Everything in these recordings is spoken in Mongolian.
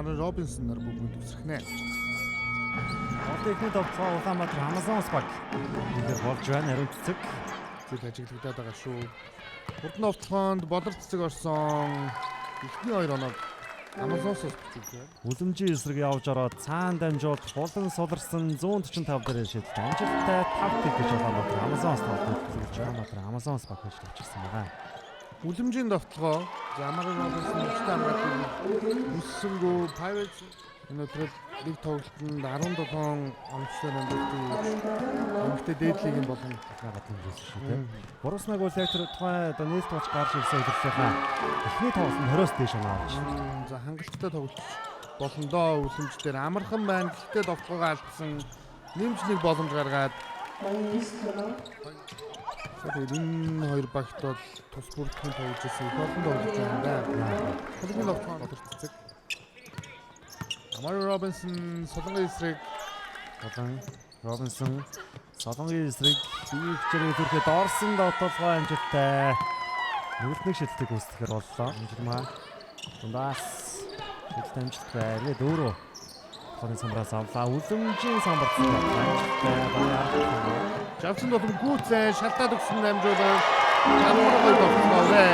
Амара Робинсон нар бүгд үсрэх нэ. Одоо эхний товтлогоо Улаанбаатар Амазонс баг лидер болж байна. Ариун цэцэг зүйл ажиглагдаад байгаа шүү. Хурдан товтлогоонд Болор цэцэг орсон. Эхний хоёр оноо Амазонсоос бичүүлээ. Үлэмжийн эсрэг явж ороод цаан дамжуулт хулан суларсан 145 дээр шидэлт амжилттай 5-1 гэж Улаанбаатар Амазонс тоглож байна. Улаанбаатар Амазонс баг гэж авчирсан байгаа. Үлэмжийн товтлогоо за Амара Робинсон хүчтэй хамгаалтыг өссөнгөө Pirates өнөөдөр нэг тоглолтод 17 оновчтой намддаг эмэгтэй дээдлигийн болон гадна ирсэн шүү дээ. Буруснаг бол яг тэр тухайн одоо нийлт болж гарч ирсэн удирдлагынхаа эхний тоглолтод 20-оос дээш оноо авч. За хангалттай тоглолт болондоо үлэмж дээр амархан байна. Гэхдээ товтлогоо алдсан. Нэмж нэг боломж гаргаад. За тэгээд энэ хоёр багт бол тус бүртгэн тоглож ирсэн. Их олон тоглож байгаа юм да. Холын товтлогоо Болор цэцэг. Амара Робинсон Солонгын эсрэг Болон Робинсон Солонгын эсрэг бие хичээрээ илэрхэд орсон довтолгоо амжилттай. Нүгэлтнийг шидэлтийг үүсгэхээр боллоо. Амжилмаа. Дундаас шидэлт амжилттай. Эргээд өөрөө толгойн самбраас авлаа. Үлэмжийн самбар амжилттай. Баяр. Жавсан болон гүйцэн шалтаад өгсөн дамжуулах. Ямар гоё довтлогоо вэ?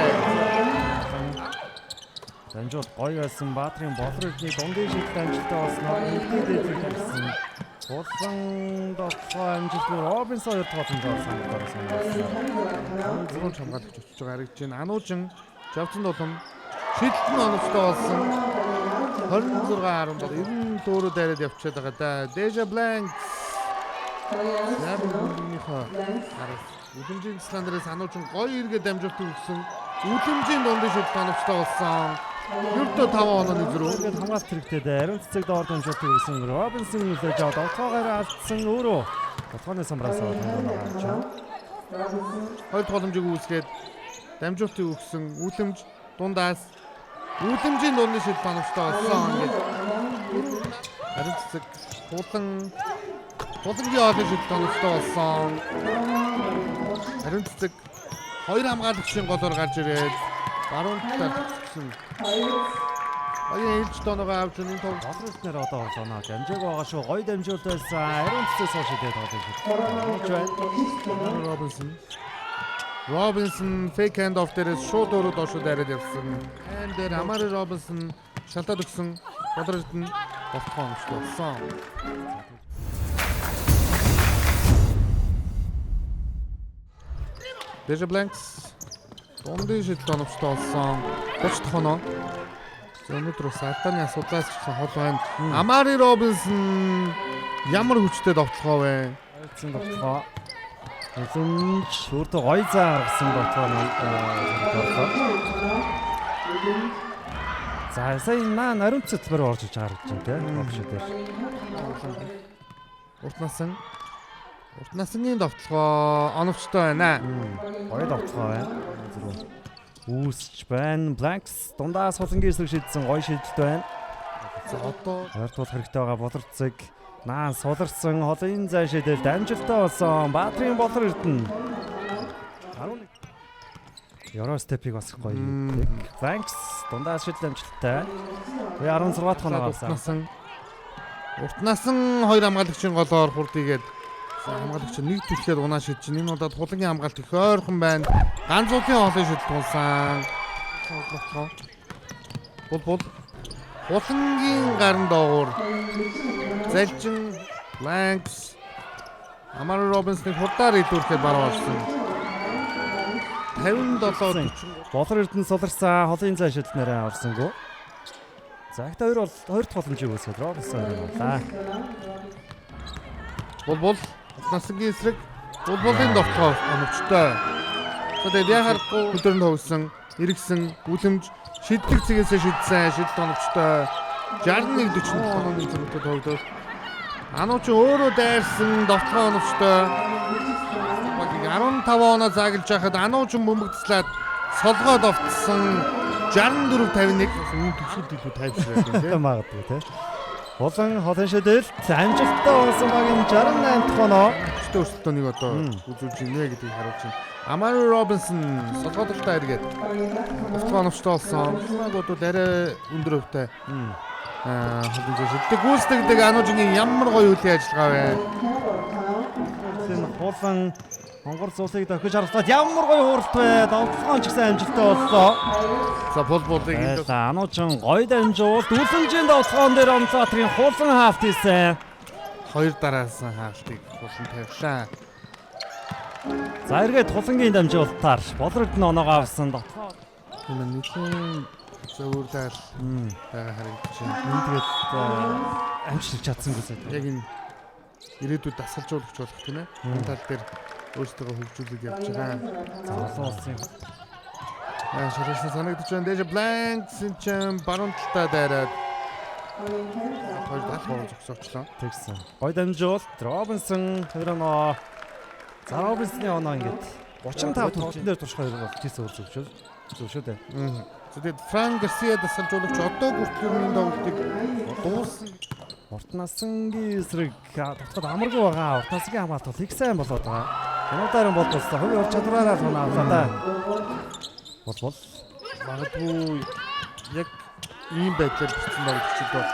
Дамжуулт гоё байсан. Баатрын Болор эрдний дундын шидэлт амжилттай болсноор нэгдний дээдлийг тавьсан. Булан довтлогоо амжилтгүй Робинсон хоёр дахь боломжоор самбараар санаасан. Зураг хамгаалагч очиж байгаа харагдаж байна. Ануужин Жавсан болон шидэлт нь оновчтой болсон. 26 17 ер нь л өөрөө дайраад явчихад байгаа да. Deja Blanks. Яа бүлгийнхаа гараас үлэмжийн цэцлэн дээрээс ануужин гоё эргээ дамжуултыг өгсөн. Үлэмжийн дундын шидэлт оновчтой болсон. Ердөө 5 онооны зөрүү. Тэгээд хамгаалт хэрэгтэй дээ. Ариун цэцэг доор дамжуултыг өгсөн. Робинсон хүлээж аваад довтлогоогоор алдсан өөрөө. Довтлогооны самбраас аваад авч байна. Хоёр дахь боломжийг үүсгээд дамжуултыг өгсөн. Үлэмж дундаас үлэмжийн дундын шидэлт оновчтой болсон. Ингээд ариун цэцэг хулан хулангийн хоолын шидэлт оновчтой болсон. Ариун цэцэг хоёр хамгаалагчийн голоор гарч ирээд баруун талаар төгссөн. Баян ээлж тооногоо авч үнэн тов Болор эрднээр одоо оноо дамжааг байгаа шүү. Гоё дамжуулт байсан. Ариун цэцэг сууш идээд тоглож байна. Робинсон. Робинсон fake hand off дээрээс шууд өөрөө доошоо дайраад явсан. Айн дээр Амари Робинсон шалтаад өгсөн. Болор эрдэнэ довтолгоо оновчтой болсон. Deja Blanks дундын шидэлт оновчтой болсон. 30 дахь оноо. За өнөөдөр бас алдааны асуудлаас ч гэсэн хол байна. Амари Робинсон ямар хүчтэй довтлогоо вэ? Ойрцсон довтлогоо. Үлэмж өөртөө гоё заа гаргасан довтлогоо орлоо. За сая наа ариун цэцэг рүү орж иж байгаа гэж байна те. Обш дээр. Урт насан Урт насангийн довтлогоо оновчтой байна. Гоё довтлогоо байна. Зүрх үүсч байна. Blanks дундаас хулангийн эсрэг шидсэн гоё шидэлт байна. За одоо Ойртуулах хэрэгтэй байгаа Болор цэцэг наа суларсан холын зай шидэлт амжилттай болсон. Баатрын Болор Эрдэнэ. 11 Еро степийг бас гоё хийдэг. Blanks дундаас шидэл амжилттай. Тэгээ 16 дахь оноо урт авсан. насан Урт насан хоёр хамгаалагчийн голоор хурд игээд хамгаалагч нэг түлхээд унаа шидэж чинь энэ удаад хулангийн хамгаалт их ойрхон байна. Ганц улын холын шидэлт тунсан. Бул бул хулангийн гарын доогуур залжин Blanks Амара Робинсныг хурдаар илүүрхэд баруун орсон. 57 43 Болор Эрдэнэ суларсан холын зай шидэлт нэрээ орсонгүй. За ихтэй хоёр бол хоёр дахь боломжийг үүсгээд Робинсон хоёр боллаа. Бул бул насангийн эсрэг бул булын довтлогоо оновчтой. За тэгээд яхаарахгүй өдөр нь тоглосон, эргэсэн, үлэмж шиддэг цэгээсээ шидсэн, шидэлт оновчтой. 61 47 онооны зөрүүтэй тоглолт. Ануу чи өөрөө дайрсан довтлогоо оновчтой. Багийг 15 оноо зааглаж байхад ануу ч бөмбөгцлээд солгоо довтсон. 64 51 үн төвшөлд илүү тайвшраад байна тийм. Магадгүй тий. Булан холын шидэлт амжилттай болсон багийн 68 дахь оноо. Хүчтэй өрсөлдөөнийг одоо үзүүлж ийнэ гэдгийг харуулж байна. Амари Робинсон солгоодолтой эргээд довтлогоо оновчтой болсон. Баг бол арай өндөр өвтэй. Холонзоо шилдэг гүйцэтгэдэг Анужингийн ямар гоё үйл ажиллагаа вэ? Энэ хуулан Монгол суулыг дохиж харахад ямар гоё хууралт вэ? Давталгаан ч гэсэн амжилттай боллоо. За пол болыг энд За Анужин гоё дамжуулт. Үлэмжийн давталгаан дээр Онцаатрын хуулан хаалт хийсэн. Хоёр дараалсан хаалтыг хулан тавилаа. За эргээд хулангийн дамжуулалтаар Болор Эрдэнэ оноогоо авсан. Давталгаа Энэ нэгэн зөвөрлөл байгаа харагдаж байна. Энэ тэгээд амжилт чадсангүй зэ. Яг энэ ирээдүйд дасгалжуулагч болох, тийм ээ. Энэ тал дээр өөрсдөө хөгжүүлээд явж байгаа. За олон улсын Аа, шалгарсан санагдаж байна. Дэж Blanks чинь баруун талдаа дайраад 2-73 зогсоочлоо. Тэгсэн. Гой дамжуулт Робинсон 2 оноо. За Робинсны оноо ингээд 35 тоглолтын дээр турших хоёр болж хийсэн үр зөвшөөр. Зөв шүү дээ. За тэгээд Фран Гарсиа дасгалжуулагч одоо хүртэл ер нь энэ тоглолтыг дууссан. Урт насангийн эсрэг тоглоход амаргүй байгаа. Урт насангийн хамгаалалт бол их сайн болоод байгаа. Өнөөдөр бол болсон. Хувийн ур чадвараараа л унаа авлаа да. Бол Магадгүй яг ийм байдлаар бичсэн тоглогчид бол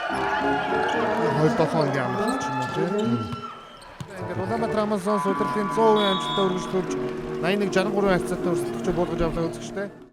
2-7 хоногийн амралт ч юм уу, тийм. Ингээд Улаанбаатар Амазон удирдлын 100% амжилттай үргэлжлүүлж 81 63 харьцаатай өрсөлдөгчөд буулгаж авлаа, үзэгчтэй.